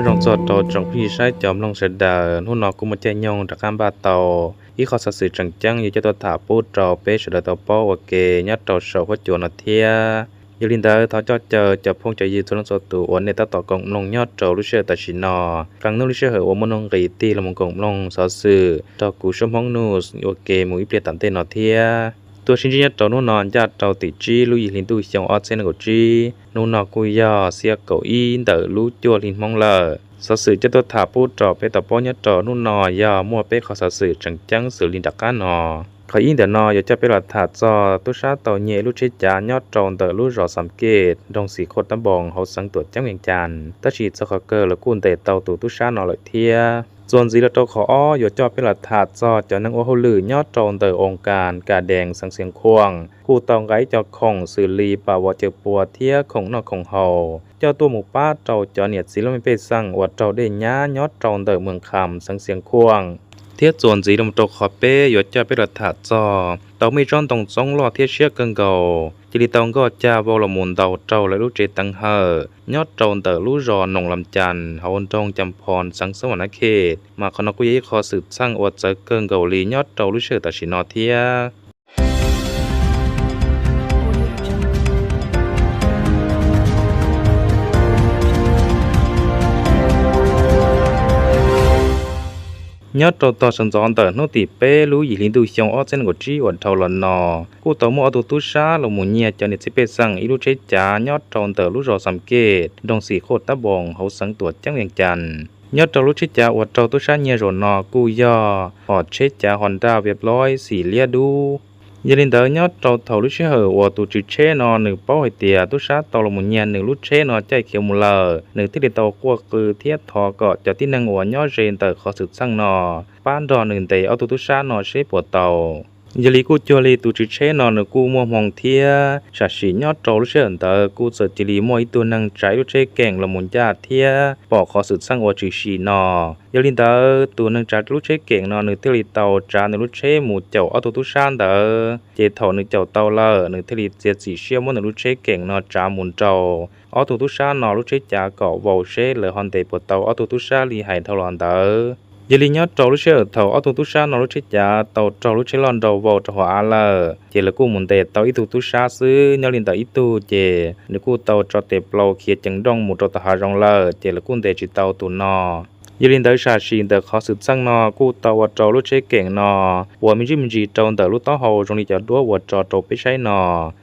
Nyob zoo txog rau tsoom phooj ywg saib cov mloog sawv daws, hnub no kuj muaj caij nyoog rov qab npaj tau ib qho xov xwm tseem ceeb yuav coj tuaj tham pub rau peb sawv daws tau paub ua ke nyob rau saum huab cua no thiab. Yog li ntawd thov coj caw cov phooj cov ywg txhua leej txhua tus uas nej tab tom koom mloog nyob rau lub sij hawm tam sim no, qee hnub lub sij hawm uas muaj nuj nqis tig los mus koom mloog xov xwm nrog kuv Suab Hmoob News ua ke mus ib pliag tom ntej no thiab. Tuaj sib ntsib nyob rau hnub no ncaj rau tim tsib lub yim hli ntuj xyoo ob txhiab nees nkaum tsib, hnub no kuj yog xiab kaum ib ntawm lub cuaj hli Hmoob lawm. Xov xwm coj tuaj tham pub rau peb tau paub nyob rau hnub no yog muaj peb qho xov xwm tseem ceeb xws li nram qab no. Qhov ib ntawm no yuav coj peb los tham txog tub sab tau nyiag ib lub tsheb cav nyob rau ntawm lub zos Xam Kej, nroog Xim Khoj Tab Npoos, hauv xeev Tuam Ceeb Vees Cas, tab sis txog qhov kawg lawv kuj ntes tau tus tub sab no lawm thiab. Txuas ntxiv los rau qhov ob yuav coj peb los tham txog cov neeg ua hauj lwm nyob rau ntawm oo kas Kas Dees xeev Xias Khuam kuj tau nqa ib co khoom xws li pam vov caws pua thiab khoom noj khoom haus coj tuaj mus pab rau cov niam txiv laj mej pej xeem uas raug dej nyab nyob rau ntawm Moos Kham xeev Xias Khuam. Thiab txuas ntxiv los rau qhov peb yuav coj peb los tham txog tau muaj ib tsob ntoo txoob loj thiab siab kawg nkaus cia li tau nkoj cag vau los mus ntaus rau lawv lub tsev teev hawm nyob rau ntawm lub zos Noom Lam Cas hauv nroog Cas Phos xeev Xab Vam Nab Khej, mas qhov no kuj yog ib qho xwm txheej uas txawv kawg nkaus li nyob rau lub sij hawm tam sim no thiab. Nyob rau tog sawv ntxov ntawm hnub tim peb lub yim hli ntuj xyoo ob txhiab nees nkaum tsib uas dhau los no, kuj tau muaj ob tug tub sab los mus nyiag cov niam txiv pej xeem ib lub tsheb cav nyob rau ntawm lub zos Xam Kej, nroog Xim Khoj Tab Npoos, hauv xeev Tuam Ceeb Vees Cas. Nyob rau lub tsheb cav uas raug tub sab nyiag zaum no kuj yog hom tsheb cav Honda Wayfloid xim liab dub. Yog li ntawd, nyob rau thaum lub sij hawm uas tus tswv tsheb no nws paub hais tias tub sab tau los mus nyiag nws lub tsheb no caij khiav mus lawm, nws thiaj li tau quaj qw thiab thov kom cov tib neeg uas nyob ze ntawm qhov xwm txheej no pab nrog nws ntes ob tug tub sab no seb puas tau. Yog li kuj cuag li tus tswv tsheb no nws kuj muaj hmoo thiab sam sim nyob rau lub sij hawm ntawd kuj txawm cia li muaj ib tug neeg tsav ib lub tsheb keem los mus ncaj thiab pom qhov xwm txheej uas tshwm sim no. Yog li ntawd, tus neeg tsav lub tsheb keem no nws thiaj li tau tsav nws lub tsheb mus caum ob tug tub sab ntawd. Ces thaum nws caum tau lawm, nws thiaj li txiav txim siab muab nws lub tsheb keem no tsav mus nrau ob tug tub sab no lub tsheb cav kom vau seb lawv ho ntes puas tau ob tug tub sab li hais dhau los ntawd. Yog li nyob rau lub sij hawm thaum ob tug tub sab no lub tsheb cav tau raug lub tsheb loj nrau vau rau hauv av lawm, ces lawv kuj mus ntes tau ib tug tub sab xwb, nyob li ntawm ib tug ces nws kuj tau tso tes plaws khiav ceev nrooj mus rau tom hav zoov lawm, ces lawv kuj ntes tsis tau tus no. Yog li ntawd, sam sim ntawm qhov xwm txheej no kuj tau ua rau lub tsheb keem no ua me ntsis me ntsis rau ntawm lub taub hau zoo li cov duab uas tso rau peb saib no.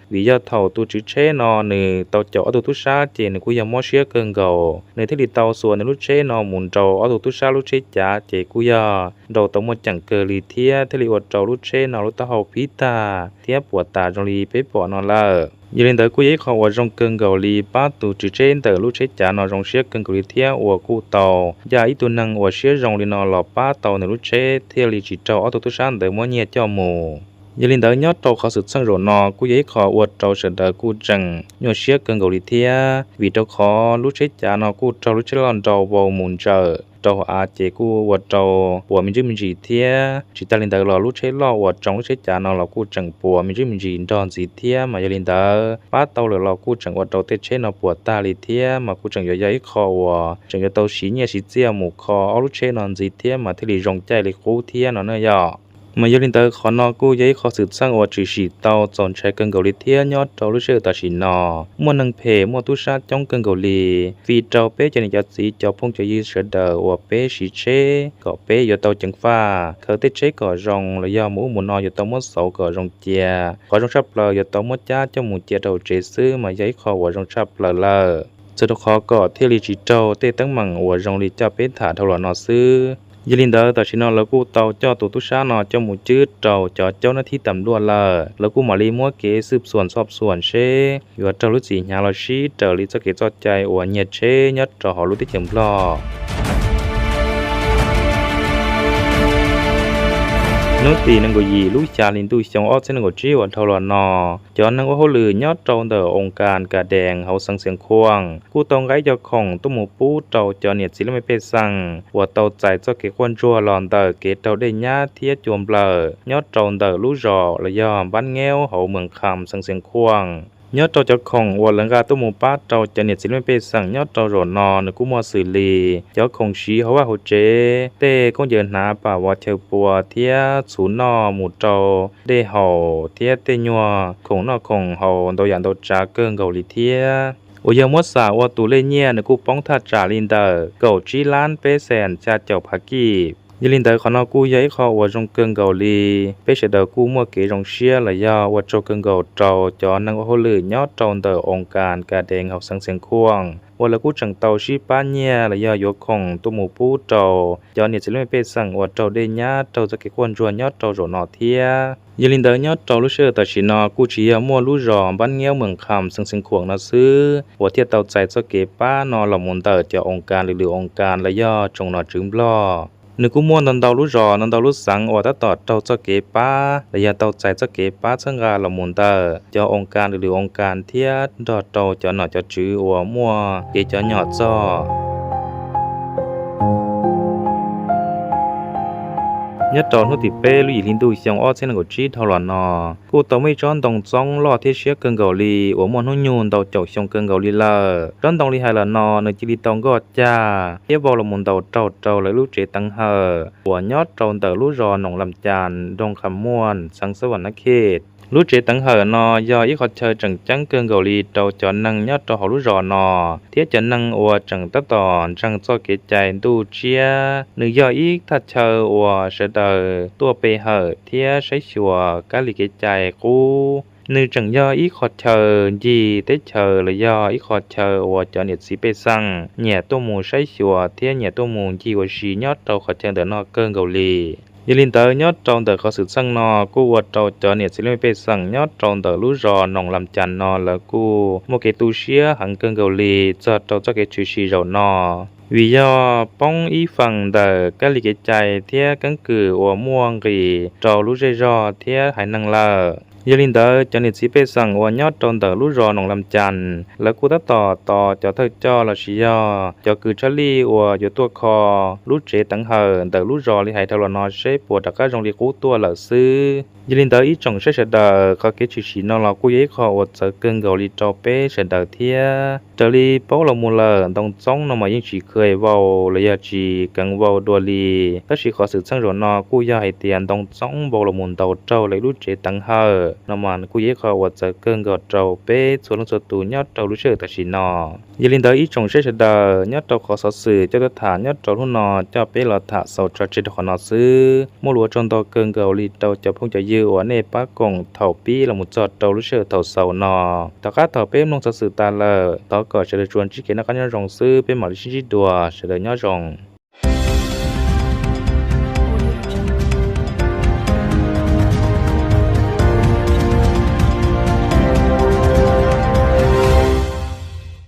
Vim yog thaum tus tswv tsheb no nws tau caum ob tug tub sab ces nws kuj yog mob siab kawg nkaus, nws thiaj li tau xuas nws lub tsheb no mus nrau ob tug tub sab lub tsheb cav, ces kuj yog nrau tau muaj ceem kawg li thiab thiaj li ua rau lub tsheb no lub taub hau phib tag thiab puas tas zoo li peb pom no lawm. Yog li ntawd, kuj yog ib qho uas zoo kawg nkaus li pab tus tswv tsheb ntawm lub tsheb cav no zoo siab kawg nkaus li thiab uas kuj tau ncaj ib tug neeg uas siab zoo li no los pab tau nws lub tsheb thiaj li tsis raug ob tug tub sab ntawd muab nyiag coj mus. Yog li ntawd, nyob rau qhov xwm txheej zaum no kuj yog ib qho ua rau sawv daws kuj tseem nyuaj siab kawg nkaus li thiab, vim rau qhov lub tsheb cav no kuj raug lub tsheb loj nrau vau mus ntsawm rau hauv av, ces kuj ua rau puas me ntsis me ntsis thiab. Tsis tas li ntawd los lub tsheb loj uas tsoo lub tsheb cav no los kuj tseem puas me ntsis me ntsis nrog ntxiv thiab. Mas yog li ntawd, pab tau lawm los kuj tseem ua rau tej tsheb no puas tag li thiab, mas kuj tseem yuav yog ib qho uas tseem yuav tau siv nyiaj siv txiaj mus kho ob lub tsheb no ntxiv thiab mas thiaj li zoo caij li qub thiab no na yom. Mas yog li ntawd, qhov no kuj yog ib qho xwm txheej uas tshwm sim tau txaus ntshai kawg nkaus li thiab nyob rau lub sij hawm tam sim no, muaj neeg phem muaj tub sab coob kawg nkaus li. Vim rau peb cov niam cov txiv cov phooj cov ywg sawv daws uas peb siv tsheb kom peb yuav tau ceev faj, khaws tej tsheb kom zoo los yog mus ub mus no yuav tau muab xauv kom zoo cia. Qhov zoo tshaj plaws yuav tau muab cab coj mus cia rau hauv tsev xwb mas yog ib qho uas zoo tshaj plaws lawm, txawm rau qhov kom thiaj li tsis raug tej teeb meem uas zoo li coj peb tham dhau los no xwb. Yog li ntawd, tam sim no lawv kuj tau coj tus tub sab no coj mus cwb rau cov caub nab thib tam luaj lawm, lawv kuj mam li muab kev xwb xuam txhoj xuam seb yuav raug lub txim hnyav los sib raws li txoj kev txoj cai uas nyiag tsheb nyob rau hauv lub teb chaws Nplog. Hnub tim nees nkaum yim lub xya hli ntuj xyoo ob txhiab nees nkaum tsib uas dhau los no, cov neeg ua hauj lwm nyob rau ntawm oo kas Kas Dees hauv xeev Xias Khuam kuj tau nqa ib co khoom tuaj mus pub rau cov niam txiv laj mej pej xeem uas tau txais txoj kev quaj ntsuag los ntawm kev raug dej nyab thiab cua nplawm nyob rau ntawm lub zos los yog Npab Ngeub hauv Moos Kham xeev Xias Khuam. Nyob rau cov khoom uas lawv nqa tuaj mus pab rau cov niam txiv lub pej xeem nyob rau zaum no nws kuj muaj xws li cov khoom siv hauv vaj hauv tsev, tej khaub ncaws hnav pam vov chaw pua thiab txhuv noj mus rau dej haus thiab tej nyuag khoom noj khoom haus ntau yam ntau tsav kawg nkaus li thiab. Uas yog muab xam ua tus lej nyiaj nws kuj poob thaj tsam li ntawm kaum tsib lab peb xees xya caum phav kij. Yog li ntawd qhov no kuj yog ib qho uas zoo kawg nkaus li. Peb sawv daws kuj muaj kev zoo siab los yog ua tsaug kawg nkaus rau cov neeg ua hauj lwm nyob rau ntawm oo kas Ka Dees hauv xeev Xeev Khuam uas lawv kuj tseem tau sib pab nyiaj los yog yuav khoom tuaj mus pub rau cov niam txiv lub pej xeem uas raug dej nyab raug txoj kev quaj ntsuag nyob rau zaum no thiab. Yog li ntawd nyob rau lub sij hawm tam sim no kuj tsis yog muaj lub zos Npab Nyiab Mees Kham xeev Xeev Khuam no xwb uas thiaj tau txais txoj kev pab no los mus ntawm cov oo kas lwm lwm oo kas los yog tsoom nom tswv Nplog. Nws kuj muaj ntau ntau lub zos ntau ntau lub xeev uas tab tom raug txoj kev pab los yog tau txais txoj kev pab txhawb nqa los mus ntawm cov oo kas lwm lwm oo kas thiab nrog rau cov nom cov tswv uas muaj kev cov nyom txog. Nyob rau hnub tim peb lub yim hli ntuj xyoo ob txhiab nees nkaum tsib dhau los no, kuj tau muaj ib tsob ntoo txoob loj thiab siab kawg nkaus li uas muaj hnub nyoog ntau caum xyoo kawg nkaus li lawm. Tsob ntoo li hais los no nws cia li tau nkoj cag thiab vau los mus ntaus raug rau lawv lub tsev teev hawm uas nyob rau ntawm lub zos Noom Lam Cas, nroog Kham Muaj, xeev Xab Vam Nab Khej. Lub tsev teev hawm no yog ib qhov chaw tseem ceeb kawg nkaus li rau cov neeg nyob rau hauv lub zos no thiab cov neeg uas tseem tab tom ntseeg txoj kev cai ntuj tshiab. Nws yog ib thaj chaw uas sawv daws tuaj pe hawm thiab saib xyuas kab li kev cai qub. Nws tseem yog ib qhov chaw ncig teb chaws los yog ib qhov chaw uas cov niam txiv pej xeem nyiam tuaj mus saib xyuas thiab nyiam tuaj mus ncig ua si nyob rau qhov chaw ntawm no kawg nkaus li. Yog li ntawd nyob rau ntawm qhov xwm txheej no kuj ua rau cov niam txiv lub pej xeem nyob rau ntawm lub zos Noom Lam Cas no lawv kuj muaj kev tu siab heev kawg nkaus li txog rau txoj kev tshwm sim zaum no, vim yog poob ib feem ntawm kab li kev cai thiab keeb kwm uas muaj nqis rau lub zej zog thiab haiv neeg lawm. Yog li ntawd cov niam txiv pej xeem uas nyob rau ntawm lub zos Noom Lam Cas lawv kuj tab tom tos cov thawj coj los sis yog cov kws tshaj lij uas yuav tuaj kho lub tsev teev hawm ntawm lub zos li hais dhau los no seb puas rov qab zoo li qub tuaj lawm xwb. Yog li ntawd ib tsoom saib sawv daws, qhov kev tshwm sim no los kuj yog ib qho uas txawv kawg nkaus li rau peb sawv daws thiab. Raws li paub los mus lawm ntoo txoob no mas yeej tsis kheev vau los yog tsis kheev vau dua li, tab sis qhov xwm txheej zaum no kuj yog hais tias ntoo txoob vau los mus ntaus raug lawv lub tsev teev hawm no mas kuj yog ib qho uas txawv kawg nkaus rau peb txhua leej txhua tus nyob rau lub sij hawm tam sim no. Yog li ntawd ib tsoom saib sawv daws, nyob rau qhov xov xwm coj tuaj tham nyob rau hnub no coj peb los tham xaus tso tseg rau qhov no xwb. Muaj lus ua tsaug ntau kawg nkaus li rau cov phooj cov ywg uas nej pab koom thaum pib los mus txog rau lub sij hawm thaum xaus no. Tom qab thaum peb mloog xov xwm tas lawm, thov kom sawv daws tsuas ntsib kev noj qab nyob zoo xwb, peb mam li sib ntsib dua, sawv daws nyob zoo.